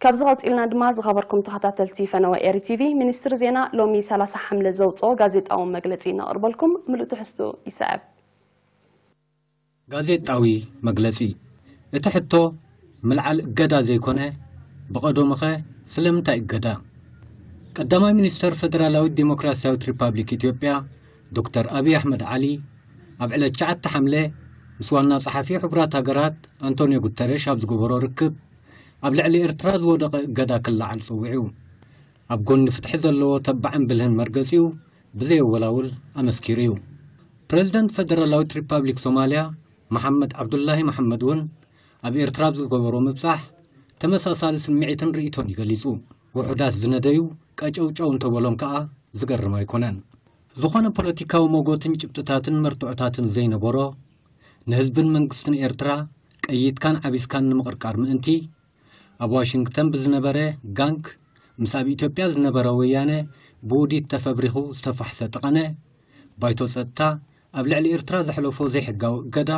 ካብዚ ቀጺልና ድማ ዝኸበርኩም ተኸታተልቲ ፈነወ ኤሪ ቲቪ፣ ሚኒስትሪ ዜና ሎሚ ሰላሳ ሓምለ ዘውጽኦ ጋዜጣዊ መግለጺ ነቕርበልኩም። ምሉእ ትሕዝቱ ይስዕብ። ጋዜጣዊ መግለጺ። እቲ ሕቶ ምልዓል እገዳ ዘይኮነ፣ ብቐደሙኸ ስለምንታይ እገዳ? ቀዳማይ ሚኒስተር ፈደራላዊት ዲሞክራስያዊት ሪፓብሊክ ኢትዮጵያ ዶክተር ኣብይ ኣሕመድ ዓሊ ኣብ ዕለት ትሽዓተ ሓምለ ምስ ዋና ጸሓፊ ሕቡራት ሃገራት ኣንቶኒዮ ጉተረሽ ኣብ ዝገበሮ ርክብ፣ ኣብ ልዕሊ ኤርትራ ዝወደቐ እገዳ ክለዓል ጸዊዑ። ኣብ ጎኒ ፍትሒ ዘለዎ ተባዕን ብልህን መርገጺኡ ብዘየወላውል ኣመስኪሩ እዩ። ፕረዚደንት ፈደራላዊት ሪፓብሊክ ሶማልያ መሓመድ ዓብዱላሂ መሓመድ እውን ኣብ ኤርትራ ኣብ ዝገበሮ ምብጻሕ ተመሳሳሊ ስምዒትን ርእይቶን እዩ ገሊጹ። ውሑዳት ዝነደዩ ቀጨውጨው እንተበሎም ከኣ ዝገርም ኣይኮነን። ዝኾነ ፖለቲካዊ መጎትን ጭብጥታትን መርትዖታትን ዘይነበሮ፣ ንህዝብን መንግስትን ኤርትራ ቀይድካን ዓቢስካን ንምቕርቃር ምእንቲ፣ ኣብ ዋሽንግተን ብዝነበረ ጋንግ ምስ ኣብ ኢትዮጵያ ዝነበረ ወያነ ብውዲት ተፈብሪኹ ዝተፋሕሰ ጠቐነ፣ ባይቶ ጸጥታ ኣብ ልዕሊ ኤርትራ ዘሕለፎ ዘይሕጋዊ እገዳ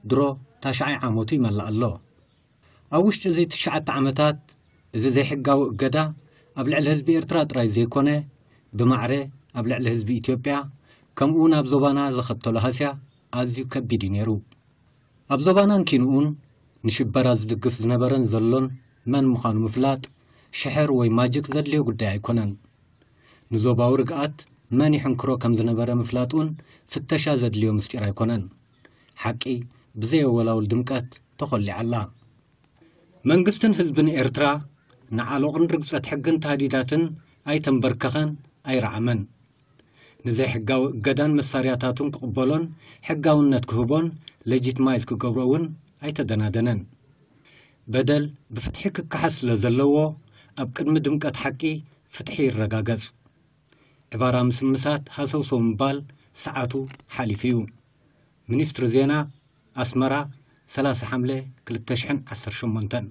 ድሮ ታሽዓይ ዓመቱ ይመልእ ኣሎ። ኣብ ውሽጢ እዚ ትሽዓተ ዓመታት፣ እዚ ዘይሕጋዊ እገዳ ኣብ ልዕሊ ህዝቢ ኤርትራ ጥራይ ዘይኮነ፣ ብማዕረ ኣብ ልዕሊ ህዝቢ ኢትዮጵያ፣ ከምኡውን ኣብ ዞባና ዘኸተሎ ሃስያ ኣዝዩ ከቢድ እዩ ነይሩ። ኣብ ዞባናን ኪንኡን ንሽበራ ዝድግፍ ዝነበረን ዘሎን መን ምዃኑ ምፍላጥ ሽሕር ወይ ማጅክ ዘድልዮ ጉዳይ ኣይኮነን። ንዞባዊ ርግኣት መን ይሕንክሮ ከም ዝነበረ ምፍላጥ እውን ፍተሻ ዘድልዮ ምስጢር ኣይኮነን። ሓቂ ብዘየወላውል ድምቀት ተኾሊዓ ኣላ። መንግስትን ህዝብን ኤርትራ ንዓሎቕን ርግጸት ሕግን ታህዲዳትን ኣይተንበርከኸን፣ ኣይረዓመን። ንዘይሕጋዊ እገዳን መሳርያታቱን ክቕበሎን ሕጋውነት ክህቦን ሌጂትማይዝ ክገብሮ እውን ኣይተደናደነን። በደል ብፍትሒ ክከሓስ ስለ ዘለዎ፣ ኣብ ቅድሚ ድምቀት ሓቂ ፍትሒ ይረጋገጽ። ዕባራ ምስምሳት ሃሰውሰው ምባል ሰዓቱ ሓሊፉ እዩ። ሚኒስትሪ ዜና፣ ኣስመራ፣ ሰላሳ ሓምለ ክልተ ሽሕን ዓሰርተ ሸሞንተን።